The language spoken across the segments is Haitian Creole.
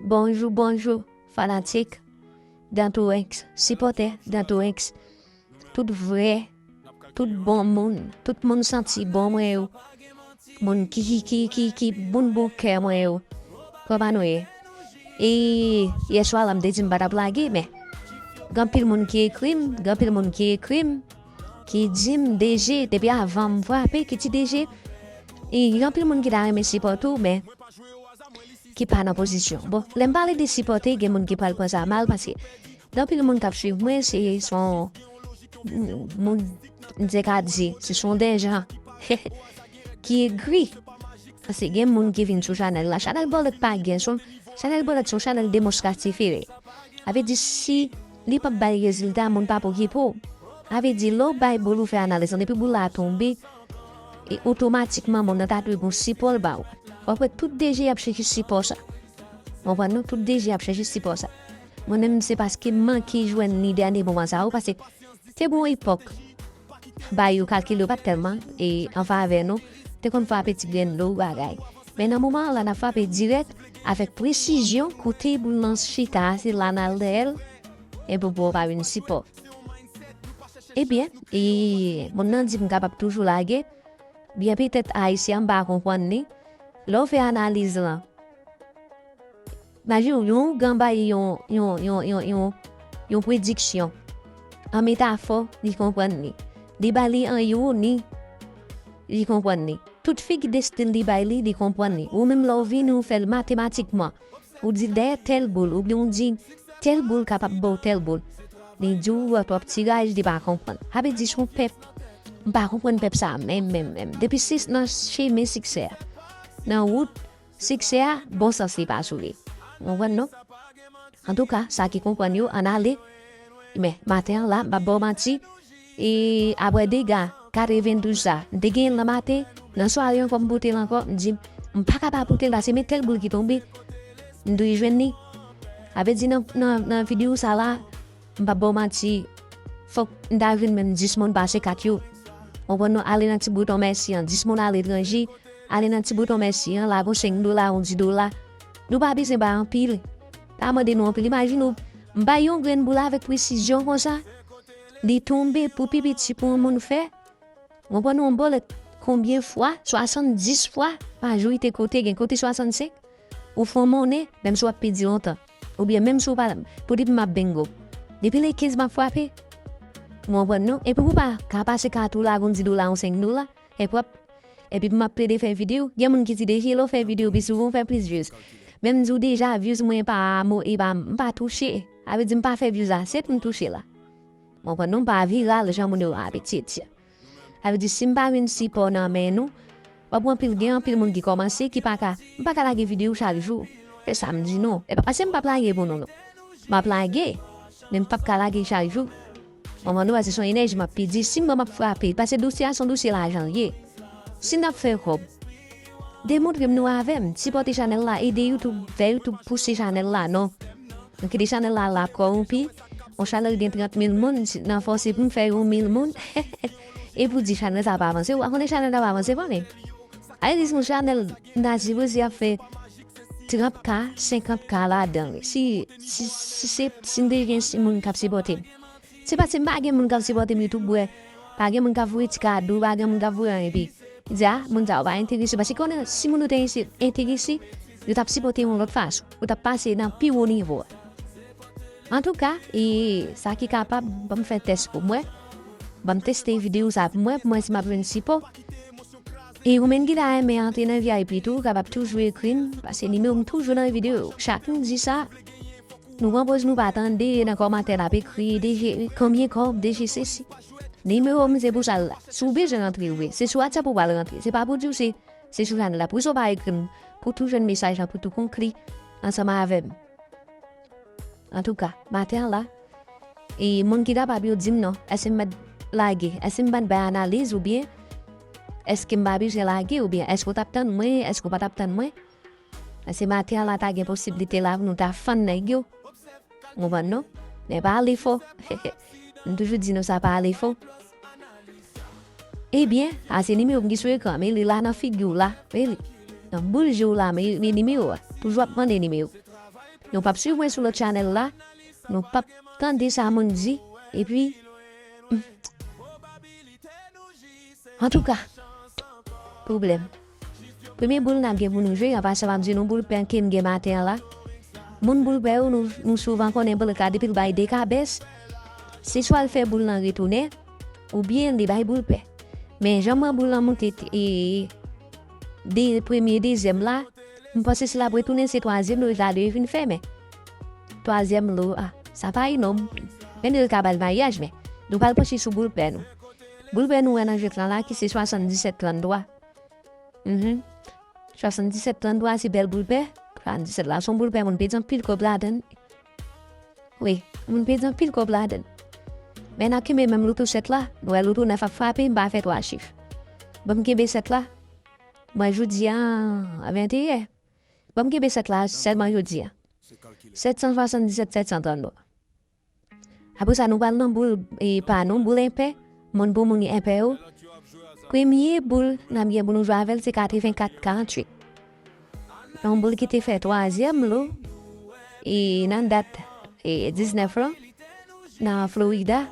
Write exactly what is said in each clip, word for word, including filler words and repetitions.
Bonjou, bonjou, fanatik Dantorex, sipòtè Dantorex, tout vrè, tout bon moun, tout moun santi bon mwen yo, moun ki, ki, ki, ki, ki moun bon kè mwen yo. Kòman nou ye? E yè swa la, m te di m pa t ap lage, men gen anpil moun ki ekri m, gen anpil moun ki ekri m, ki di m, D J, depi avan m frape, ki di D J, e gen anpil moun ki ta renmen sipòte w, men ki pa nan pozisyon. Bon, lè m pale de sipòte, gen moun ki pral pran sa mal, paske gen anpil moun k ap swiv mwen, se, se yon moun, m te ka di, se son de jan ki egri. Paske gen moun ki vin sou chanèl la. Chanèl Bòlèt pa gen, son, chanèl Bòlèt se yon chanèl demonstratif li ye. Sa vle di si li p ap bay rezilta, moun p ap okipe w. Sa vle di lè w bay boul ou fè analiz lan, depi boul la tonbe, e otomatikman moun nan ta dwe gon sipò l ba w. W ap wè tout D J ap chèche sipò sa. Ou konprann non? Tout D J ap chèche sipò sa. Mwen menm se paske m manke jwenn li dènye moman sa yo, paske te gon epòk bay yo kalkil yo pa t tèlman e an favè nou, te konn frape ti grenn dlo bagay. Men nan moman an la n ap frape dirèk avèk presizyon, kote boul lan chita a se la n al dèyè l, epi pou w pa vin sipò. Ebyen, e moun nan di m kapab toujou lage, byen petèt ayisyen an m pa konprann li. Lè w fè analiz lan, imajine w, yon ougan bay yon, yon, yon, yon, yon, yon prediksyon. An metafò, li konprann li. Li ba li an ironi, li konprann li. Tout figi de stil li bay li, li konprann li. Ou menm lè w vini, ou fè l matematikman. Ou di dèyè tèl boul, oubyen ou di tèl boul kapab ba w tèl boul. Li di w w ap tiraj, li pa konprann. Sa vle di se yon pèp, m pa konprann pèp sa a menm, menm, menm. Depi se nan chemen siksè a, nan wout siksè a, bon sans li pa sou li. Ou konprann non? Antouka, sa ki konprann yo, ann ale. Men, maten an la, m p ap ba w manti, e apre dega katrevendouz sa, m te genyen l nan maten, nan sware ankò m pote l ankò, m di, m pa ka pa pote l, paske men tèl boul ki tonbe, m dwe jwenn li. Sa vle di nan, nan, nan videyo sa la, m p ap ba w manti, fòk m ta jwenn menm dis moun pase kat yo. Ou konprann non, ale nan ti bouton mèsi an, dis moun aletranje, ale nan ti bouton mèsi an, lage yon senk dola, yon dis dola. Nou pa bezwen bay anpil. Pa mande nou anpil. Imajine w, m bay yon grenn boul avèk presizyon konsa, li tonbe pou pi piti pou yon moun fè. Ou konprann yon bòlèt konbyen fwa? Swasanndis fwa pa jou li te kote, gen kote swasannsenk. Ou fè yon monnen, menm si w ap pèdi lontan. Oubyen menm si w pa, pou depi m ap bengo. Depi le kenz m ap frape. Ou konprann non? Epi pou pa ka pase kat ou la, yon dis dola, yon senk dola. Epi w ap, epi pou m ap plede fè videyo, gen moun ki di deja lè w fè videyo pi souvan w fè plis views. Men m di w deja views mwen pa mo, e pa, m pa touche. Sa vle di m pa fè views ase pou m touche la. Ou konprann non, m pa viral jan moun yo abitye di. Sa vle di si m pa jwenn sipò nan men nou, w ap wè anpil, gen anpil moun ki kòmanse, ki pa ka, m pa ka lage videyo chak jou. Se sa m di nou. E pa paske m p ap lage pou nou non. M ap lage, men m p ap ka lage chak jou. Ou konprann non, paske se yon enèji m ap pèdi. Si m wè m ap frape, paske dosye a se yon dosye lajan l ye. Si n ap fè kòb, demontre m nou avè m. Sipòte chanèl la, ede YouTube, fè YouTube pouse chanèl la, non. Donk kite chanèl la la kòwonpi. Yon chanèl gen trant mil moun, si nan fòse pou m fè yon mil moun. E pou di chanèl sa pa avanse, ou pa konnen chanèl la pa avanse, konnen. Ayiz yon chanèl, m ta sipoze ap fè trant K, senkant K ladan li. Si, si, si se, si m te gen si moun k ap sipòte m. Se paske m pa gen moun k ap sipòte m YouTube, wè. Pa gen moun k ap voye ti kado, pa gen moun k ap voye anyen, epi di, a, moun sa yo pa enterese. Paske konnen, si moun yo te enterese, yo t ap sipòte yon lòt fason. Yo t ap pase nan pi wo nivo a. Antouka, e sa ki kapab, ban m fè tès pou mwen. Ban m teste videyo sa pou mwen, pou mwen si m ap jwenn sipò. E ou menm ki ta renmen antre nan V I P tou, ou kapab toujou ekri m, paske nimewo m toujou nan videyo. Chak m di sa, nou pran poz nou pa tande, nan kòmantè n ap ekri, D J, konbyen kòb, D J sesi. Nimewo m se pou sa l la. Si w bezwen rantre vre, se sou WhatsApp ou pral rantre. Se pa pou di w se, se sou chanèl la. Poukisa w pa ekri m, pou tou jwenn mesaj lan, pou tou konkli ansanm avè m. Antouka, maten an la, e moun ki kapab yo di m non, èske m mèt lage, èske m mèt bay analiz oubyen èske m pa bezwen lage oubyen èske w t ap tann mwen, èske w pa t ap tann mwen? Paske maten an la ta gen posiblite la pou nou ta fann nèg yo. Ou konprann non? Men pa ale fò. M toujou di nou sa, pa ale fò. Ebyen, a se nimewo m ki sou ekran, men li la nan figi w la, men li nan boul je w la, men, men nimewo a. Toujou ap mande nimewo. Nou p ap swiv mwen sou lòt chanèl la. Nou p ap tande sa moun di. Epi, hmm. Antouka, pwoblèm. Premye boul n ap gen pou nou jwe, an pasan m ap di nou boul pè ke m gen maten an la. Moun boul pè yo, nou, nou souvan konnen boul ka depi l bay de kabès. Se swa l fè boul lan retounen, oubyen li bay boul pè. Men jan mwen boul lan moute, e, de, premye, dezyèm la, m panse si l ap retounen, se twazyèm yo, la de vin fèmen. Twazyèm lo a, sa pa enòm. Men li ka ba l maryaj, men nou pral panche sou boul pè nou. Boul pè nou wè nan jwèt lan la, ki se swasanndisèt tranntwa. Mhm. Swasanndisèt tranntwa, se bèl boul pè. Swasanndisèt la, se yon boul pè, moun pèdi anpil kòb ladan l. Wi, moun pèdi anpil kòb ladan l. Men n ap kenbe menm loto sèt la, nou wè loto nèf ap frape, m pa fè twa chif. Ban m kenbe sèt la. Mwen jodi a, venteyen. Ban m kenbe sèt la sèlman jodi a. Sèt san swasanndisèt, sèt san tranntwa. Apre sa, nou pral nan boul, e, pa nou, boul enpè, moun pou moun enpè yo. Premye boul n ap gen pou nou jwe avè l, se katrevenkat karanntuit. Yon boul ki te fè twazyèm lo, e, nan dat, e, diznèf lan, nan Florida.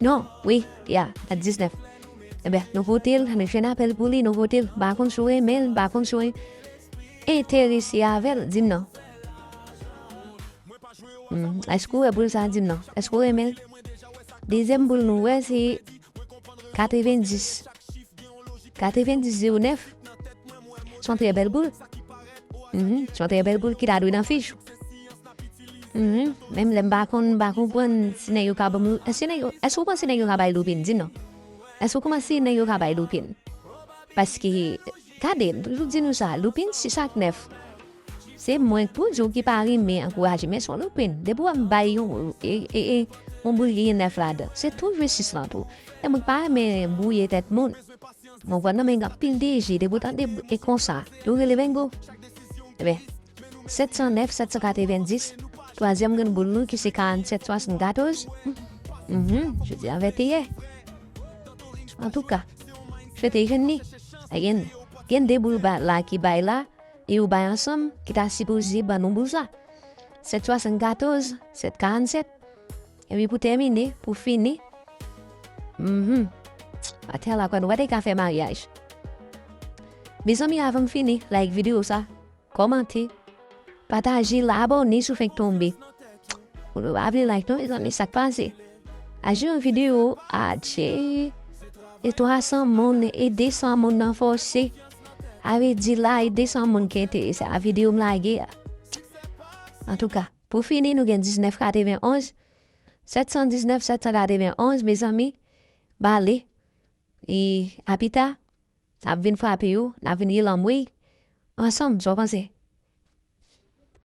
Non, wi, ya, dat diznèf. Ebyen, nou pote l, nou jwenn apèl pou li, nou pote l. M pa konn si w renmen l, m pa konn si w enterese avè l, di m non. Hmm, èske w wè boul sa a, di m non? Èske w renmen l? Dezyèm boul nou wè, se katrevendis. Katrevendis zewo nèf. Se yon trè bèl boul. Mhm, se yon trè bèl boul ki ta dwe nan fich ou. Mhm, menm lè m pa konn, m pa konprann si nèg yo ka ban m, èske nèg yo, èske w panse nèg yo ka bay loupin? Di m non. Èske w panse nèg yo ka bay loupin? Paske, gade, m toujou di nou sa, loupin sis ak nèf. Se mwen k pou di w ki pa renmen ankouraje, men se yon loupin. Depi w wè m bay yon, e, e, e, yon boul ki gen nèf ladan, se toujou sis lan tou. E mwen k pa renmen bwouye tèt moun. Mwen wè nan men gen anpil D J, depi w tande e konsa, yo rele bengo. Ebyen, sèt san nèf, sèt san katrevendis, twazyèm grenn boul nou ki se karannsèt swasannkatòz. Mhm, jodi a venteyen. Antouka, fete jwenn li. Gen, gen de boul ba, la ki bay la, e yo bay ansanm, ki ta sipoze ban nou boul sa. Sèt swasannkatòz, sèt karannsèt. Epi pou tèmine, pou fini, mhm. Atè a la kwè nou pa te ka fè maryaj. Mezanmi, avan m fini, like videyo sa, kòmante, pataje l, abòne si w fenk tonbe. Ou pa bliye like non, mezanmi, sa k pase? Aji yon videyo, adje. E twa san moun, e de san moun nan fòse. A vle di la, e de san moun ki enterese a videyo m lage a. Antouka, pou fini, nou gen diznèf katrevenonz, sèt san diznèf, sèt san katrevenonz, mezanmi, bale. E a pita, n ap vin frape yo, n ap vin rele anmwey ansanm, sa w panse?